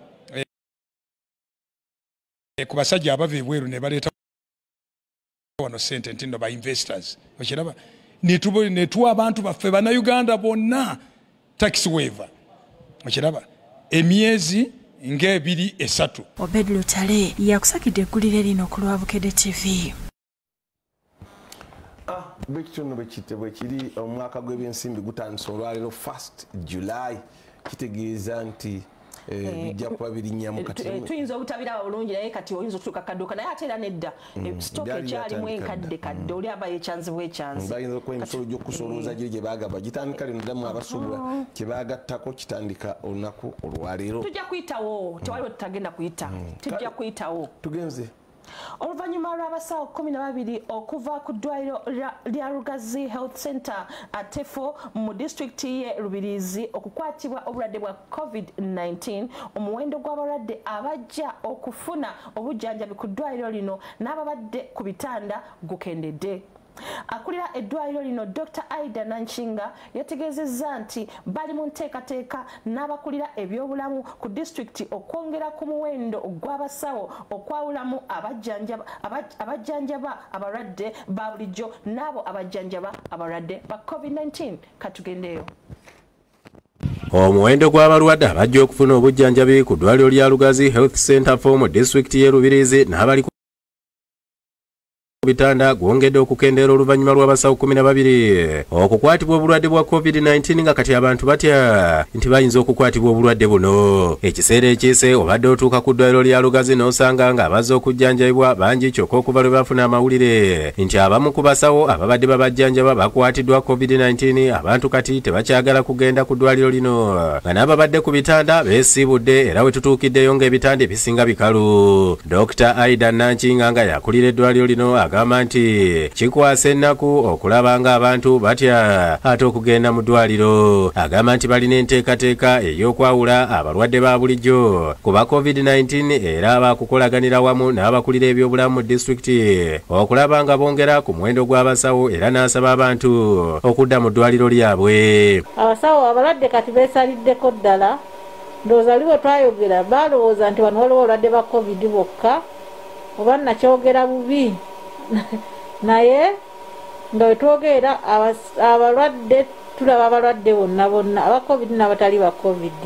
ku basajja abava ebweru ne baleeta wano ssente nti nno ba investors, okiraba ne tuwa abantu baffe bannayuganda bonna tax waiver, okiraba emyezi ng'ebiri esatu. Obed Lutale yakusakidde eggulire lino ku lwa Bukedde TV. Bwekityo nno bwe kiri. Omwaka gw'ebyensimbi gutandise olwaleero 1 July, kitegeeza nti bijja kuba birinnyamu kati. Tuyinza obutabiraba bulungi naye kati oyinza otuuka kadduka naye ate era nedda stock ekyalimu enkadde kadde oli aba yekyanzi bwekyanzi. Bayinza okuba emisolo gy'okusolooza giri gye baagaba gitandika lino ddamu abasuubula kye baagattako kitandika olunaku olwaleero. Tujja kuyitawo, tewaliwo tutagenda kuyita, tujja kuyitawo. Tugenze. Oluvannyuma lw'abasawo 12 okuva ku ddwaliro lya Rugazi Health Center Atefo mu disitulikiti ye Rubirizi okukwatibwa obulwadde bwa COVID-19, omuwendo gw'abalwadde abajja okufuna obujjanjabi ku ddwaliro lino n'ababadde ku bitanda gukendedde. Akulira eddwaliro lino Dr. Aida Nanshinga yategeezezza nti bali mu nteekateeka n'abakulira ebyobulamu ku disitulikiti okwongera ku muwendo gw'abasawo okwawulamu abajjanjaba abalwadde ba bulijjo n'abo abajjanjaba abalwadde ba COVID-19. Katugendeyo. Omuwendo gw'abalwadde abajja okufuna obujjanjabi ku ddwaliro lya Lugazi Health Center 4 mu disitulikiti y'e Rubirizi n'abali Bitanda gwongedde okukendeera oluvannyuma lw'abasawo 12 okukwatibwa obulwadde bwa COVID-19 nga kati abantu batya nti bayinza okukwatibwa obulwadde buno. Ekiseera ekiyise obadde otuuka ku ddwaliro lya Lugazi n'osanga nga abazze okujjanjabibwa bangi, kyokka okuva lwe bafuna amawulire nti abamu ku basawo ababadde babajjanjaba bakwatiddwa COVID-19, abantu kati tebakyagala kugenda ku ddwaliro lino nga n'ababadde ku bitanda beesiibudde, era we tutuukiddeyo ng'ebitanda ebisinga bikalu. Dr. Aida Nankinga nga yakulira eddwaliro lino agamba nti kikwasa ennaku okulaba ng'abantu batya ate okugenda mu ddwaliro. Agamba nti balina enteekateeka ey'okwawula abalwadde ba bulijjo ku ba COVID-19 era baakukolaganira wamu n'abakulira ebyobulamu mu disitulikiti okulaba nga bongera ku muwendo gw'abasawo, era n'asaba abantu okudda mu ddwaliro lyabwe. Abasawo abalwadde kati beesaliddeko ddala. Ndowooza liwe twayogera balowooza nti wano waliwo abalwadde ba COVID bokka, oba nakyogera bubi, naye nga bwe twogera abalwadde tulaba abalwadde bonna bonna aba COVID n'abatali ba COVID.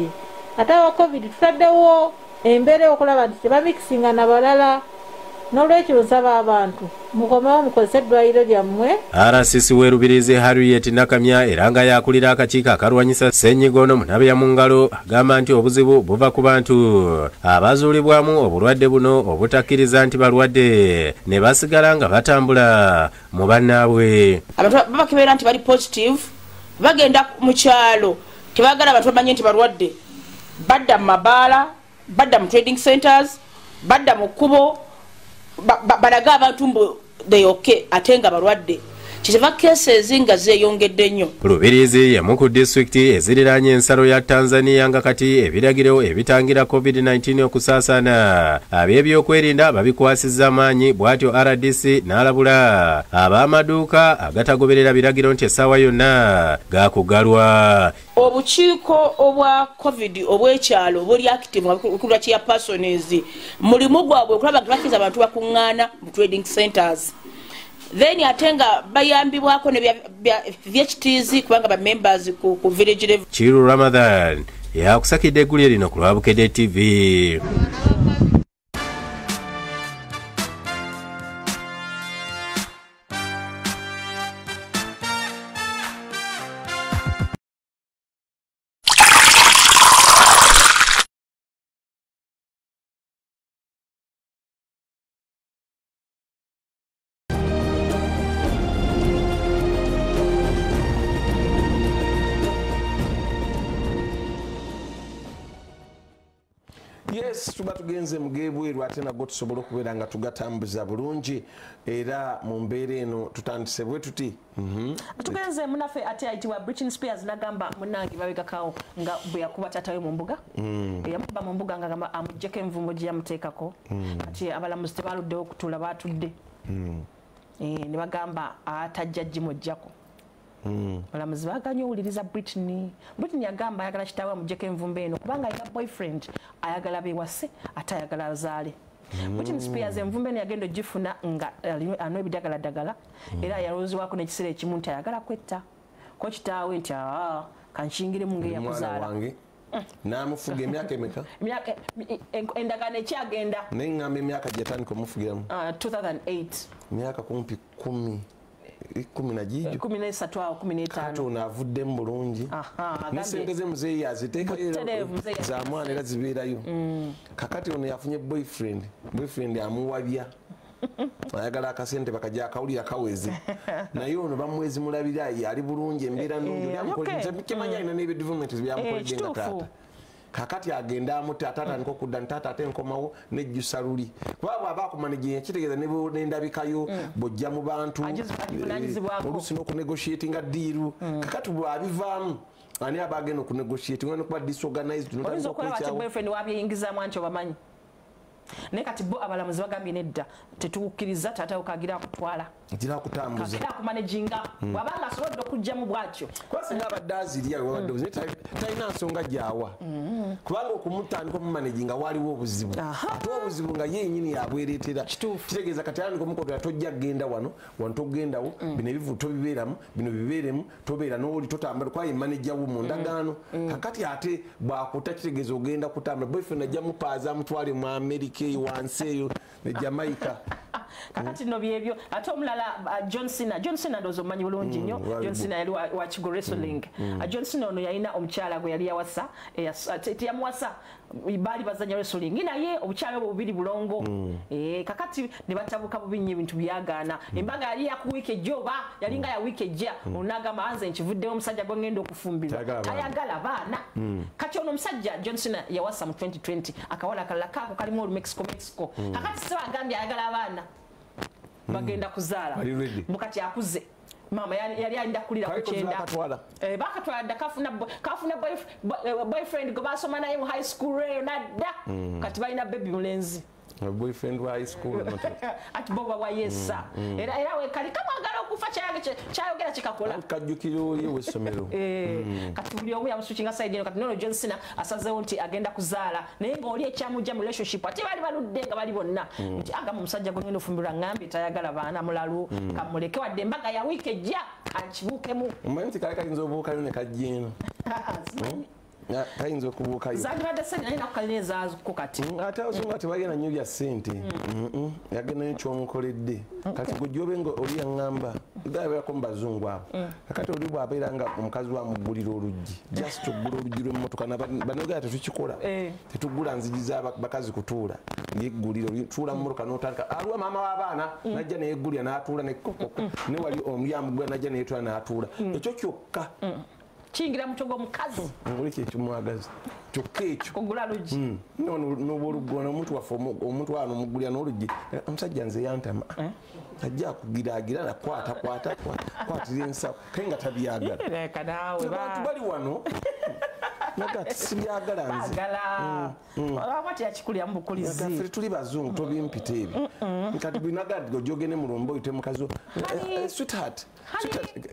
Ate aba COVID tutaddewo embeera okulaba nti tebamikisinga na balala. N'olwekyo nsaba abantu mukomewo mukozese eddwaliro lyammwe. RCC w'e Rubirizi Harriet Nakamya era nga yakulira akakiiko akalwanyisa ssennyiga ono munabe mu ngalo agamba nti obuzibu buva ku bantu abazuulibwamu obulwadde buno obutakkiriza nti balwadde ne basigala nga batambula mu bannaabwe. Abantu babakebeera nti bali positive, bagenda mu kyalo tebaagala abantu bamanye nti balwadde, badda mu mabaala, badda mu trading centers, badda mu kkubo, balaga abantu mbu they okay ate nga balwadde. Kiva cases nga zeeyongedde nnyo. Rubirizi y'emu ku disitulikiti eziriraanye ensalo ya Tanzania nga kati ebiragiro ebitangira COVID-19 okusaasaana ab'ebyokwerinda babikwasizza amaanyi, bw'atyo RDC n'alabula ab'amaduuka agatagoberera biragiro nti essaawa yonna gaakugalwa. Obukiiko obwa COVID obw'ekyalo buli active nga bukulwa chairpersons, mulimu gwabwe okulaba nga bakkiriza abantu bakuŋŋaana mu trading centers. Then ate nga bayambibwako ne VHTs kubanga ba members ku village level. Chiru Ramadhan yakusakidde eggulire lino ku lwa Bukedde TV. Yes, tuba tugenze mugebweru ate nagwo tusobola okubeera nga tugatambuza bulungi, era mu mbeera eno tutandise bwe tuti. Tugenze munaffe ate ayitibwa Britney Spears n'agamba munnange babegakawo nga bwe yakuba taata we mu mbuga, eyamukuba mu mbuga ng'agamba amuggyeko envumbo gye yamuteekako. Kati abalamuzi tebaluddewo okutuula, baatudde ne bagamba atajja gimuggyako. Abalamuzi baaganye owuliriza Britney. Britney agamba ayagala kitaawe amuggyeko envumbo eno kubanga alina boyfriend ayagala beewase ate ayagala azaale. Britney Spears envumbo eno yagenda ogifuna nga anywa ebidagaladdagala, era yalowoozebwako n'ekiseera ekimu nti ayagala kwetta ko kitaawe nti kankingiremu ng'eyakuzaala. N'amufuga emyaka emeka? Endagaano ekyagenda. Naye ŋŋamba emyaka gye yatandika omufugiramu? 2008. Emyaka kumpi 10. 13 13 awo 15. Kati ono avuddemu bulungi. Ne ssente ze muzeeyi aziteekayo za mwana era zibeerayo. Kakati ono yafunye boyfriend, boyfriend amuwabya ayagala akasente bakajja akawulira kaweze, naye ono bamwezi mulabira ali bulungi, embeera nnungi, kimanyi alina n'ebidevelopment byamukoledde nga taata. Kakati agenda amuta taata okudda ntaata ate nkomawo nejjusa luli, kuba bw'aba akumanejja kitegeeza n'endabikayo bw'ojja mu bantu oluusi n'okunegotiatinga ddiiru. Kakati bw'abivaamu ani aba agenda okunegotiatinga n'okuba disorganized. Oyinza okulaba ati boyfriend wabyeyingizaamu anti obamanyi, naye kati bo abalamuzi bagambye nedda tetukukkiriza, taata wo kagira akutwala gira akutambuza kagira akumanejinga bw'abanga asobodde okuggyamu bw'atyo. Kuba singa abadde azirya wabadde talina nsonga gy'awa, kubanga okumutandika omumanejinga waliwo obuzibu, ate obuzibu nga ye yennyini yabwereetera. Kitegeeza kati atandika omukotola tojja kugenda wano, wano togendawo, bino ebivu tobibeeramu, bino bibeeremu, tobeera n'oli totambula kuba ye maneja wo mu ndagaano. Kakati ate bw'akuta kitegeeza ogenda kutambula, boyfriend ajja mupaaza amutwale mu Amerika eyo wansi eyo ne Jamaica. Kakati no byebyo. Ate omulala John Cena. John Cena ndowooza omumanyi bulungi nnyo. John Cena yali wa Kigo Wrestling. John Cena ono yalina omukyala gwe yali yawasa, teyamuwasa, baali bazanya wrestling naye obukyala obwo bubiri bulongo. Kakati ne batabuka bubi nnyo, ebintu byagaana. Embaga yali ya ku wiiki ejja oba yalinga ya wiiki ejja, onagamba nze nkivuddewo, omusajja gwe ngenda okufumbirwa tayagala baana. Kati ono omusajja John Cena yawasa mu 2020 akawala akalala kaako kalimu olu Mexico. Kakati se bagambye ayagala abaana, bagenda kuzaala mukati akuze. Mama yali alinda kulira ku kyenda. Bakatwala dda, kafuna boyfriend gwe basoma naye mu high school eyo nadda. Kati balina baby mulenzi. Boyfriend wa high school ati bo wa yesa. Era we kali kamwagala okufa kyayogera kikakola. Kajjukira oli ow'essomero. Kati buli omu yamusukinga side eno. Kati nono John Cena asazeewo nti agenda kuzaala, naye ng'oli ekyamujja mu relationship ate bali baludde nga bali bonna nti agamba omusajja gwe ngenda ofumbirwa ngambye tayagala baana, mulalu, kamuleke wadde embaga ya wiiki ejja ankibuukemu. Omanyi nti kale kayinza obuukayo ne kajja eno. Kayinza okubuukayo. Zandibadde ssente naye nakukalina ezaako kati. Ate abazungu tebagenda nnyo bya ssente. Yagenda nnyo ky'omukoledde. Kati gwe gy'obe nga oli yaŋŋamba, gabeerako mu bazungu abo. Kakati oli bw'abeera nga omukazi wamuggulira oluggi, just oggula oluggi lw'emmotoka, bannayuganda tetukikola. Tetugula nzigi z'abakazi kutuula. Yeggulira, tuula mu mmotoka n'otandika. Aliwo maama w'abaana n'ajja neyeggulira n'atuula ne wali oli amuggulira n'ajja neyetuula n'atuula. Ekyo kyokka. Kiyingira mutwe gw'omukazi. Nguli kye kimwagaza. Kyokka ekyo. Kugula luggi. N'oba oluggi omuntu waffe omuntu wano omuggulira n'oluggi. Omusajja nze yantama. Ajja akugiraagira nakwata kwata kwatira ensawo. Kale nga tabyagala. Leka naawe. Abantu bali wano. Naga sibyagala nze. Bagala. Olaba teyakikulira mu bukulizi. Ffe tuli bazungu tobimpita ebyo. Kati binaga ojogene mu lumbo oyite mukazi wo. Sweetheart.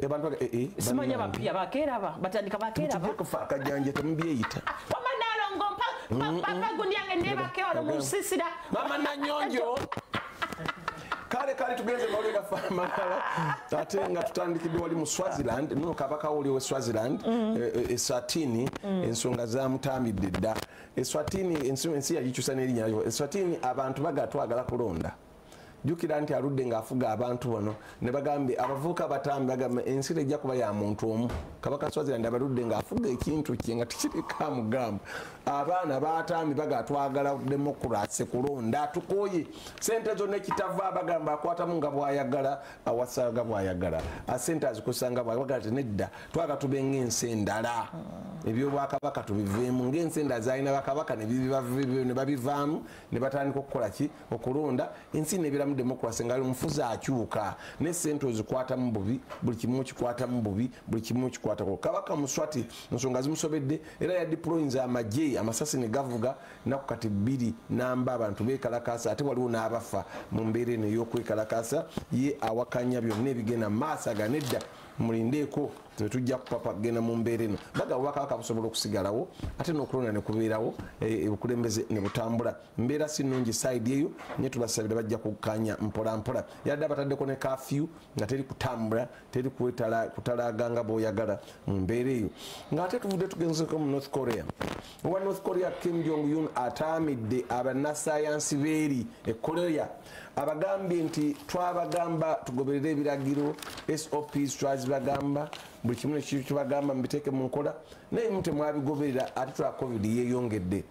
Abantu baga Simanya bapya bakeeraba, batandika bakeeraba. Tujja kufa akajanja temubyeyita. Wama nalongo mpa gundi yange neebake wano mu lusisira. Mama Nanyonjo. Kale tugenze mawulire gaffe amalala ate nga tutandikidde wali mu Swaziland. Nuno kabaka oli we Swaziland, Eswatini, ensonga zamutambidde dda. Eswatini ensi yagikyusa n'erinnya lyayo. Eswatini abantu baga twagala kulonda. Jjukira nti aludde ng'afuga abantu bano ne bagambye abavubuka batambi bagamba ensi tejja kuba ya muntu omu. Kabaka Swaziland abaludde ng'afuga ekintu kye nga tekiriko amugamba. Abaana batambi baga twagala demokurasi kulonda, tukooye sente zonna ekitava bagamba akwatamu nga bw'ayagala, awasa nga bw'ayagala, sente azikozesa nga bw'ayagala. Ti nedda, twagala tube ng'ensi endala, ebyobwakabaka tubiveemu ng'ensi endala zalina bakabaka ne babivaamu ne batandika okukola ki, okulonda. Ensi nebeeramu demokrasi nga omufuzi akyuka ne sente ozikwatamu bubi, buli kimu okikwatamu bubi, buli kimu okikwatako. Kabaka Muswati ensonga zimusobedde era yadiployinza amagye, amasasi ne gavuga nnaku kati 2 namba abantu beekalakaasa, ate waliwo n'abafa mu mbeera eno ey'okwekalakaasa. Ye awakanya byonna ebigenda mu maaso aga nedda, mulindeeko tetujja kupapa kugenda mu mbeera eno. Baga obwakabaka busobola okusigalawo ate n'okulonda ne kubeerawo, obukulembeze ne butambula. Mbeera si nnungi sayidi eyo, naye tubasabira bajja kukkaanya mpola mpola. Yadde abataddeko ne kafyu nga teri kutambula, teri kutalaaga nga bw'oyagala mu mbeera eyo. Ng'ate tuvudde tugenzeko mu North Korea. Owa North Korea Kim Jong Un ataamidde abannasayansi b'eri e Korea, abagambye nti twabagamba tugoberere ebiragiro, SOPs twazibagamba, buli kimu nekibagamba mubiteeke mu nkola, naye mu temwabigoberera ate twa COVID yeeyongedde.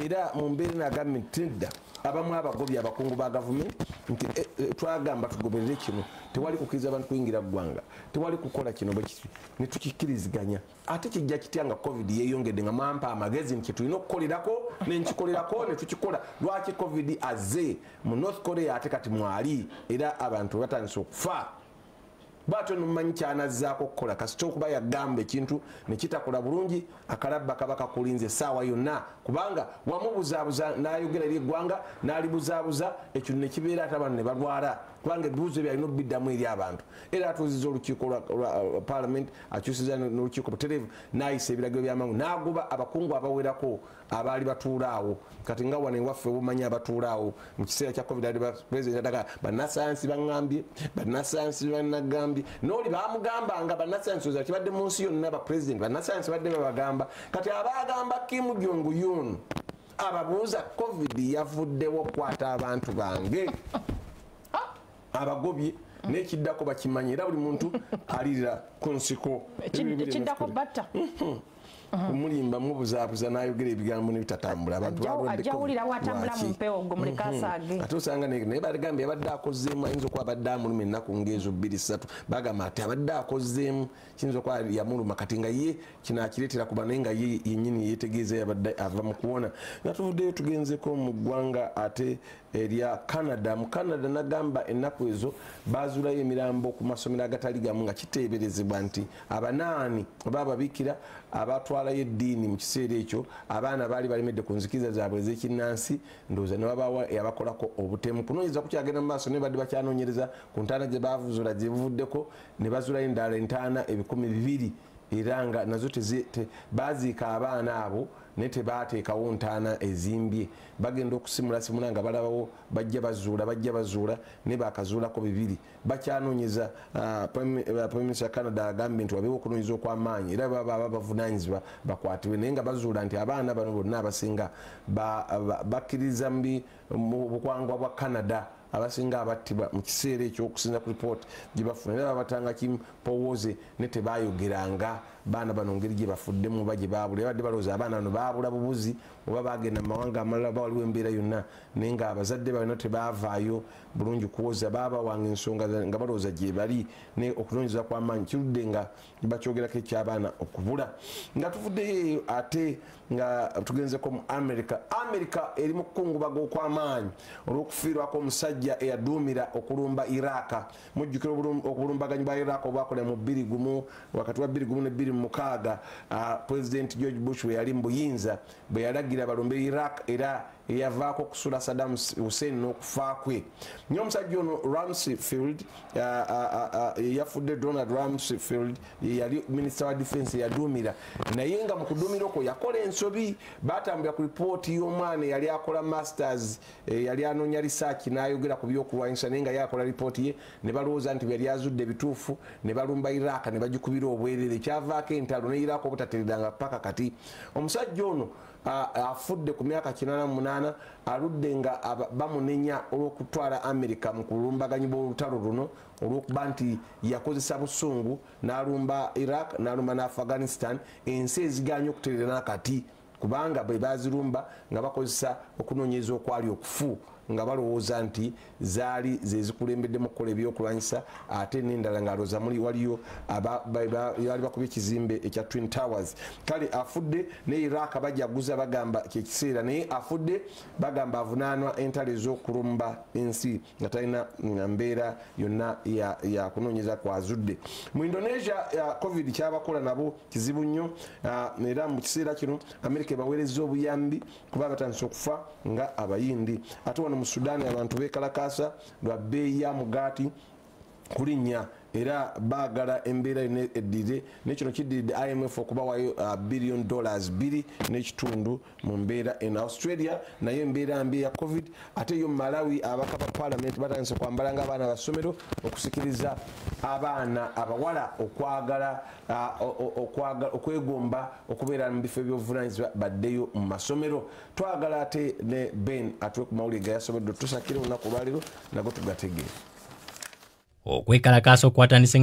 Era mu mbeera eno agambye nti nedda, abamu abagobye abakungu ba gavumenti nti twagamba tugoberere kino, tewali kukkiriza abantu kuyingira ggwanga, tewali kukola kino bwe kiti, ne tukikkiriziganya. Ate kijja kitya nga COVID yeeyongedde nga mwampa amagezi nti tulina okukolerako, ne nkikolerako ne tukikola. Lwaki COVID azze mu North Korea ate kati mwali, era abantu batandise okufa? Bw'atyo nomumanyi kyanazzaako okukola, kasita okuba yagamba ekintu ne kitakola bulungi, akalabba kaba kakulinze essaawa yonna, kubanga wamubuzaabuza n'ayogera eri eggwanga n'alibuzaabuza, ekyo ne kibeera ate abantu ne balwala, kubanga ebibuuzo ebyo alina okubiddamu eri abantu. Era atuuzizza olukiiko lwa Parliament, akyusizza n'olukiiko butereevu, n'ayisa ebiragiro by'amangu, n'agoba abakungu abawerako abaali batuula awo. Kati nga wano ewaffe obumanyi abatuula awo mu kiseera kya COVID, ali President adaga bannasayansi baŋŋambye, bannasayansi bannagambye, n'oli baamugambanga bannasayansi oza kibadde mu nsi yonna, ba president bannasayansi badde babagamba. Kati abaagamba Kim Jong Un ababuuza COVID yavuddewo okukwata abantu bange. Abagobye n'ekiddako bakimanyi era buli muntu alirira ku nsiko. Ekiddako batta. Kumulimba mubuzaabuza n'ayogera ebigambo nebitatambula. Abantu balwadde ajawulira watambula mu mpewo gwe muleka asaage. Ate osanga naye bagambye abadde akozeemu, ayinza okuba abadde amuluma ennaku ng'ezo 2-3, bagamba ati abadde akozeemu, kiyinza okuba yamuluma kati nga ye kino akireetera kuba naye nga ye yennyini yeetegeeza yabadde ava mu kuwona. Nga tuvuddeyo tugenzeko mu ggwanga ate erya Canada. Mu Canada nagamba ennaku ezo bazuulayo emirambo ku masomero agatali gamu nga kiteeberezebwa nti abanaani oba ababiikira abatwalayo eddiini mu kiseera ekyo abaana baali balemedde ku nzikiriza zaabwe ez'ekinnansi, ndowooza ne wabaawo abakolako obutemu. Kunoonyereza kukyagenda mu maaso naye badde bakyanoonyereza ku ntaana gye baazuula gye buvuddeko ne bazuulayo endala entaana 2000 era nga nazo baaziika abaana abo naye tebaateekawo ntaana ezimbye. Bagenda okusimulasimula nga balabawo bajja bazuula naye baakazuulako 2. Bakyanoonyeza. Prime Minister Canada agambye nti wabeewo okunoonyeza okw'amaanyi era baba bavunaanyizibwa bakwatibwe, naye nga bazuula nti abaana bano bonna abasinga bakkiriza mu bukwangwa bwa Canada, abasinga abattibwa mu kiseera ekyo okusinza ku ripooti gye bafuna. Era babatanga kimpowooze ne tebayogeranga baana bano ngeri gye bafuddemu oba gye baabula. Babadde balowooza abaana bano baabula bubuzi oba bagenda mu mawanga amalala oba waliwo embeera yonna, naye nga abazadde balina tebaavaayo bulungi kuwoza, baabawanga ensonga nga balowooza gye bali. Naye okunoonyereza kw'amaanyi kirudde nga bakyogerako eky'abaana okubula. Nga tuvuddeyo ate nga tugenzeko mu America. America eri mu kukungubaga okw'amaanyi olw'okufiirwako omusajja eyaduumira okulumba Iraq. Mujjukira obulumbaganyi bwa Iraq obwakola mu 2001, wakati wa 2001 ne 2006, President George Bush bwe yali mu buyinza bwe yalagira balumbe Iraq era eyavaako okusula Saddam Hussein n'okufa kwe. Naye omusajja ono Rumsfeld yafudde. Donald Rumsfeld yali minisita wa defense eyaduumira, naye nga mu kuduumira okwo yakola ensobi. Batambulira ku ripooti y'omwana eyali akola masters, yali anoonya research n'ayogera ku byokulwanyisa, naye nga yakola ripooti ye ne balowooza nti byali azudde bituufu, ne balumba Iraq ne bagikubira obwerere, ekyavaako entalo ne Iraq obutateredanga paka kati. Omusajja ono afudde ku myaka 88, aludde nga bamunenya olw'okutwala America mu kulumbaganyi bw'olutalo luno olw'okuba nti yakozesa busungu n'alumba Iraq n'alumba ne Afghanistan, ensi ezigaanye okuterera nakati kubanga bwe bazirumba nga bakozesa okunoonyereza okwali okufu nga balowooza nti zaali ze zikulembeddemu okukola ebyokulwanyisa, ate n'endala ng'alowooza muli waliyo baali bakubye ekizimbe ekya Twin Towers. Kale afudde ne Iraq bajaguza bagamba kyekiseera, naye afudde bagamba avunaanwa entalo ez'okulumba ensi nga talina mbeera yonna ya kunoonyeza kwazudde. Mu Indonesia COVID kyabakola nabo kizibu nnyo, era mu kiseera kino Amerika ebaweereza obuyambi kuba batandise okufa nga abayindi. Ate wano mu Sudan abantu beekalakaasa lwa bbeeyi ya mugaati kulinnya era baagala embeera yonna eddire, nekino kiddiridde IMF okubawayo $2.2 billion mu mbeera eno. Australia nayo embeera mbi ya COVID. Ate yo Malawi ababaka ba parliament batandise kwambala ng'abaana basomero okusikiriza abaana abawala okwagala okwegomba okubeera mu bifo ebyobuvunaanyizibwa baddeyo mu masomero. Twagala ate ne Ben atuwe ku mawulire ge yasobodde otusakira olunaku olwaleero nago tugategeere. Okwekalakaasa okwatandise